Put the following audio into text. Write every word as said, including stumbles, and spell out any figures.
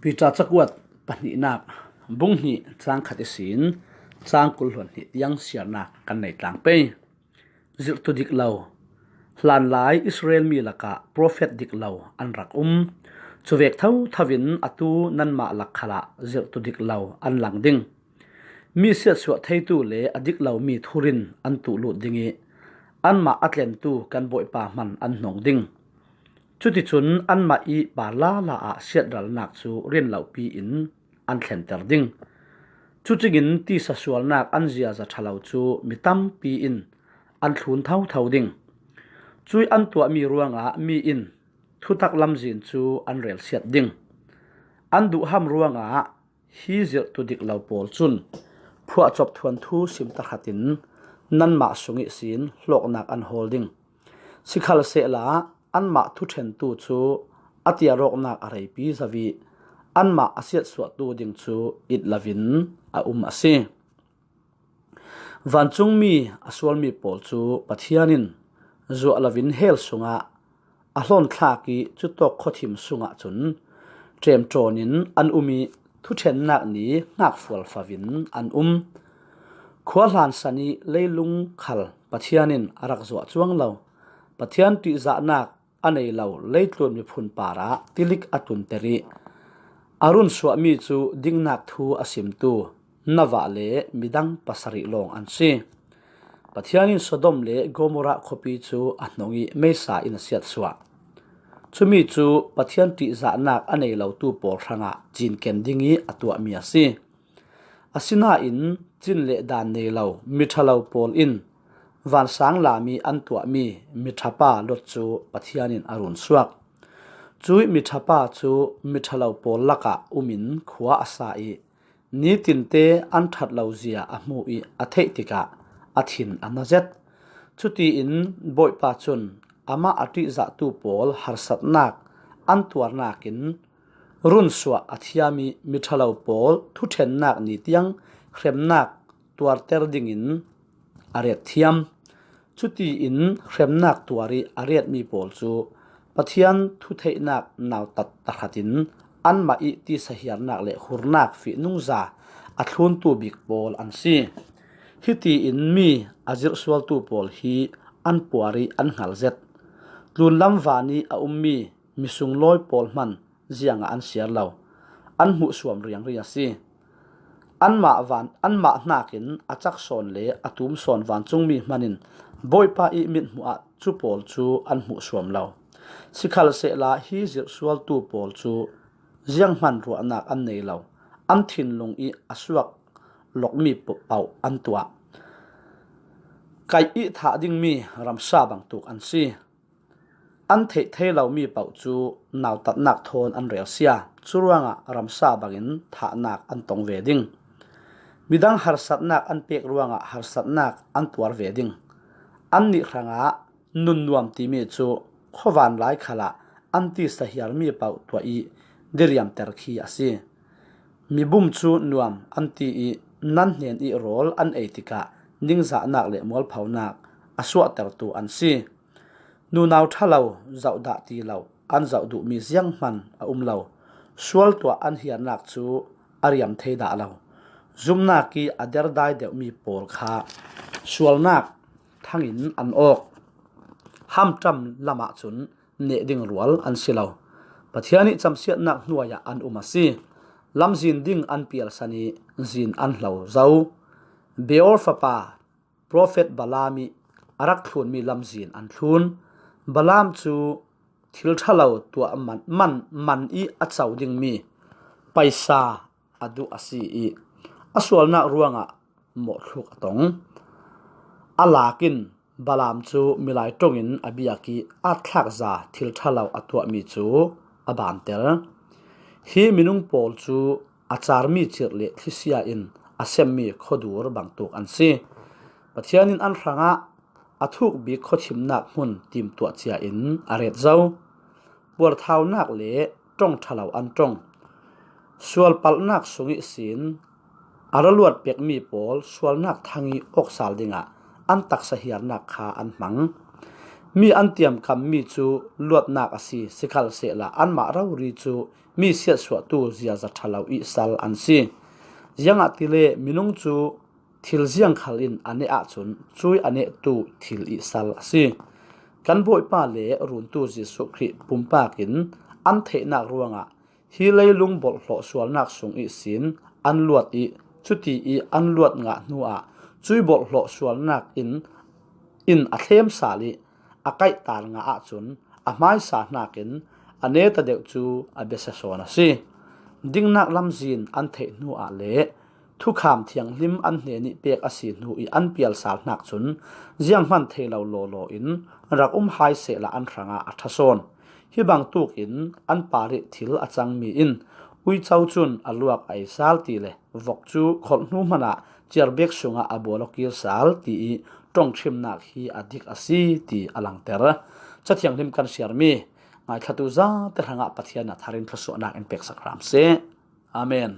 Peter cakuat pahnihnak bung hnih cang khat ihsin cang kul hluan hnih tiang siarnak kan nei tlang pei. Zirhtu dik lo. Hlanlai Israel mi lakah profet dik lo an rak um. Cuvek thotho in atu nanmah lak khalah zirhtu dik lo an lang ding. Mi siatsuah theitu le a dik lomi thurin an tuh lut ding ih, anmah a tlentu kan Bawipa hman an hnong ding. Cuticun anmah ih par lala ah siatralnak cu rin lopi in an thlenter ding. Cucingin tisa sualnak an ziaza ṭha lo cu mi tampi in an thlun thotho ding. Cuih an tuahmi ruangah mi in thutak lamzin cu an relsiat ding. An duhham ruangah hi zirhtu dik lo pawl cun phuahcop thuanthu sim tahratin nanmah sung ihsin hlawknak an hawl ding. Sikhalsehla anmah thuṭhentu cu a tiarawknak a reipi zo ih anmah a siatsuahtu ding cu it loin a um a si. Vancungmi a sualmi pawl cu Pathian in zuah loin hell sungah a hlawnthlak ih cutawk khuathim sungah cun ṭemṭawn in an um ih thuṭhennak ni hngakfual fo in an um. Khua hlansan ih leilung khal Pathian in a rak zuah cuang lo. Pathian ṭihzahnak a nei lo leitlun miphun parah tilik a tunter ih a runsuahmi cu dingnak thu a simtu navah le midang pasarih lawng an si. Pathian in Sodom le Gomorrah khuapi cu a hnong ih meisa in a siatsuah. Cumi cu Pathian ṭihzahnak a nei lotu pawl hrangah cinken ding ih a tuahmi a si. Asinain cin le daan nei lo miṭhalo pawl in vansang lam ih an tuahmi miṭhapa Lot cu Pathian in a runsuak. Cuih miṭhapa cu miṭhalo pawl lakah um in khua a sa ih nitinte an ṭhat lo zia a hmuh ih a theih tikah a thin a na zet. Cutiin Bawipa cun amah a ṭihzahtu pawl harsatnak an tuarnak in runsuah a thiam ih miṭhalo pawl thuṭhennak ni tiang hremnak tuarter dingin a ret thiam. Cutiin hremnak tuar ih a retmi pawl cu Pathian thutheihnak nautat tahratin anmah ih tisa hiarnak le hurnak fihnungza a thluntu bik pawl an si. Hitiin mi a zirhsualtu pawl hi an puar ih an hngal zet. Tlunlam van ih a ummi misunglawi pawl hman ziangah an siar lo, an hmuhsuam riangri a si. Anmah van, anmah hnakin a cak sawn le a tum sawn vancungmi hman in Bawipa ih mithmuh ah cu pawl cu an hmuhsuam lo. Sikhalsehla hi zirhsualtu pawl cu zianghman ruahnak an nei lo, an thinlung ih a suak lokmi paoh an tuah. Kaih ih thah dingmi ramsa bangtuk an si. An theih thei lomi paoh cu nautatnak thawn an relsia. Curuangah ramsa bangin thahnak an tong ve ding. Midang harsatnak an pek ruangah harsatnak an tuar ve ding. Annih hrangah nunnuam timi cu khuavan lai khalah an tisa hiarmi paoh tuah ih diriamter khi a si. Mibum cu nuam an ti ih nan hnen ih rawl an ei tikah ningzahnak le mualphonak a suahtertu an si. Nunau ṭha lo, zoh dah ti lo, an zoh duhmi zianghman a um lo. Sual tuah an hiarnak cu a riam thei dah lo. Zumnak ih a derdai deuhmi pawl kha sualnak thangin an awk. Hamṭam lamah cun neh ding rual an si lo. Pathian ih camsiatnak hnuai ah an um a si. Lamzin ding an pialsan ih zin an hlo zo. Beor fapa profet Balaam ih a rak thlunmi lamzin an thlun. Balaam cu thil ṭha lo tuah man, man, man ih a co dingmi paisa a duh a si ih a sualnak ruangah mawhthluk a tong. A lak in Balaam cu milai ṭongin a biak ih aatthlakza thil ṭha lo a tuahmi cu a banter. Hi minung pawl cu a carmi cirh le thlisia in a semmi khuadur bangtuk an si. Pathian in an hrangah a thuk bik khuathimnak hmun timtuah cia in a ret zo. Puarthaunak le ṭong ṭha lo an ṭong. Sual palhnak sung ihsin a ra luat pekmi pawl sualnak thang ih awksal dingah an taksa hiarnak kha an hmang. Mi an tiamkammi cu luatnak a si, sikhalsehla anmah rori cu mi siatsuahtu ziaza ṭha lo ihsal an si. Ziangahtile minung cu thil ziang khal in a neh ahcun cui a nehtu thil ihsal a si. Kan Bawipa le Runtu Jesuh Khrih pumpak in an theihnak ruangah hi leilung bawlhhlawh sualnak sung ihsin an luat ih, cuti ih an luat ngah hnuah cui bawlhhlawh sualnak in, in a thlem sal ih a kaihtar ngah ahcun a hmaisa hnakin a neta deuh cu a biasia sawn a si. Dingnak lamzin an theih hnuah le thukham thianghlim an hnenih pek a si hnu ih an pial sal hnak cun zianghman thei lo lawlaw in rak um hai sehla an hrangah a ṭha sawn. Hi bangtuk in an parih thil a cangmi in uico cun a luak a ei sal ti le vok cu kholh hnu hmanah ciarbek sungah a bual aw kir sal ti ih ṭongṭhimnak hi a dik a si ti a langter. Cathianghlim kan siarmi ngaithlatu zate hrangah Pathian a thar in thluasuahnak in peksak hram seh. Amen.